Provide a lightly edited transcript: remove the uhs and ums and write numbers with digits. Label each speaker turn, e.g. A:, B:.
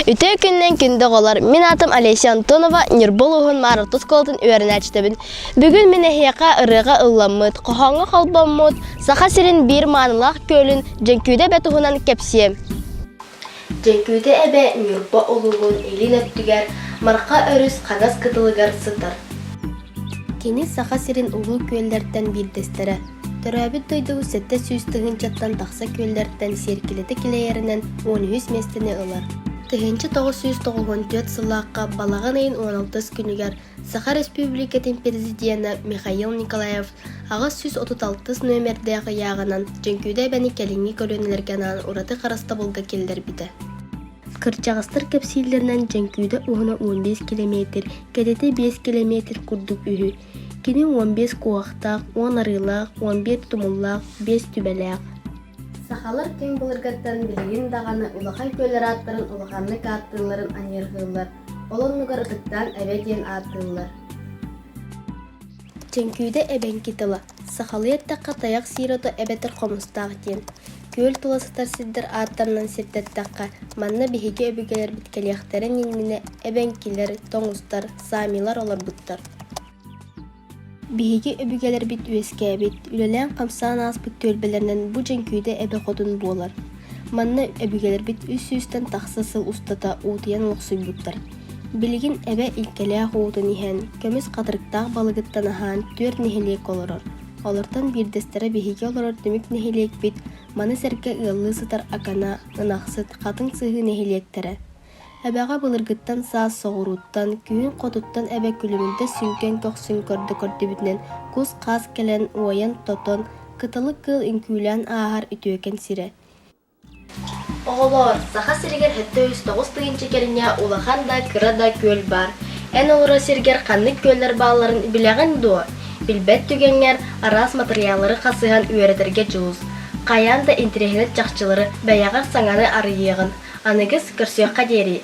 A: Үтүө күннэн күндү оҕолор, мин аатым Олеся Антонова, Ньурба улууһун Мааралта оскуолатын үөрэнээччитэбин. Бүгүн мин эһиэхэ ырыаҕа ылламмыт, хоһооҥҥо холбоммут Саха сирин биир маанылаах күөлүн Дьэҥкүүдэ эбэ туһунан кэпсиэм. Дьэҥкүүдэ эбэ Ньурба улууһун илин өттүгэр Марха өрүс хаҥас кытылыгар сытар. Кини Саха сирин улуу күөллэртэн биирдэстэрэ. Төрөөбүт дойдубут 700 тыһыынчаттан тахса күөллэртэн сиэркилэтэ килэйэринэн 13 миэстэни ылар. 1994 сыллаахха балаҕан ыйын 16 күнүгэр Саха Республикатын Президенэ Михаил Николаев 836 нүөмэрдээх ыйааҕынан Дьөҥкүүдэ эбэни кэлиҥҥи көлүөнэлэргэ анаан ураты харыстабылга киллэрбитэ. Кырдьаҕастар кэпсииллэринэн Дьэҥкүүдэ уһуна 15 килэмиэтир, кэтитэ 5 килэмиэтир курдук үһү. Кини 15 куоһахтаах, 10 арыылаах, 11 тумуллаах, 5 түбэлээх. Сахалар түҥ былыргаттан билигин даҕаны улахан күөллэр ааттарын улаханнык ааттыылларын аньыырҕыыллар, ол оннугар ытыктаан эбэ диэн ааттыыллар. Дьэҥкүүдэ эбэҥки тыла, сахалыы эттэххэ тайах сиир ото эбэтэр хомустаах диэн. Күөл тула сытар сирдэр ааттарынан сирдэттэххэ, манна биһиги өбүгэлэрбит кэлиэхтэрин иннинэ эбэҥкилэр, тоҥустар, саамилар олорбуттар. Биһиги өбүгэлэрбит үөскээбит, үлэлээн-хамсаан ааспыт түөлбэлэринэн бу Дьэҥкүүдэ эбэ хотун буолар. Манна өбүгэлэрбит үс сүүстэн тахса сыл устата уутуйан олохсуйбуттар. Билигин эбэ илкэлээх уутун иһэн, көмүс хатырыктаах балыгыттан аһаан түөрт нэһилиэк олорор. Олортон биирдэстэрэ биһиги олорор Түмүк нэһилиэкпит, маны сэргэ ыаллыы сытар Акана, Ынахсыт, Хатыҥ Сыһыы нэһилиэктэрэ. Эбэҕэ былыргыттан саас соҕурууттан, күһүн хотуттан эбэ күлүмүрдэс сүҥкэн көхсүн көрдө көрдүбүтүнэн кус-хаас кэлэн уойан-тотон, кыталык кыыл үҥкүүлээн ааһар үтүөкэн сирэ. Оҕолоор, Саха сиригэр 709 тыһыынча кэриҥэ улахан да, кыра да күөл баар. Эн олорор сиргэр ханнык күөллэр баалларын билэҕин дуо? Билбэт түгэҥҥэр араас матырыйааллары хасыһан үөрэтэргэ дьулус. Хайаан да интэриэһинэй чахчылары бэйэҕэр саҥаны арыйыаҕын. Аныгыс көрсүөххэ диэри!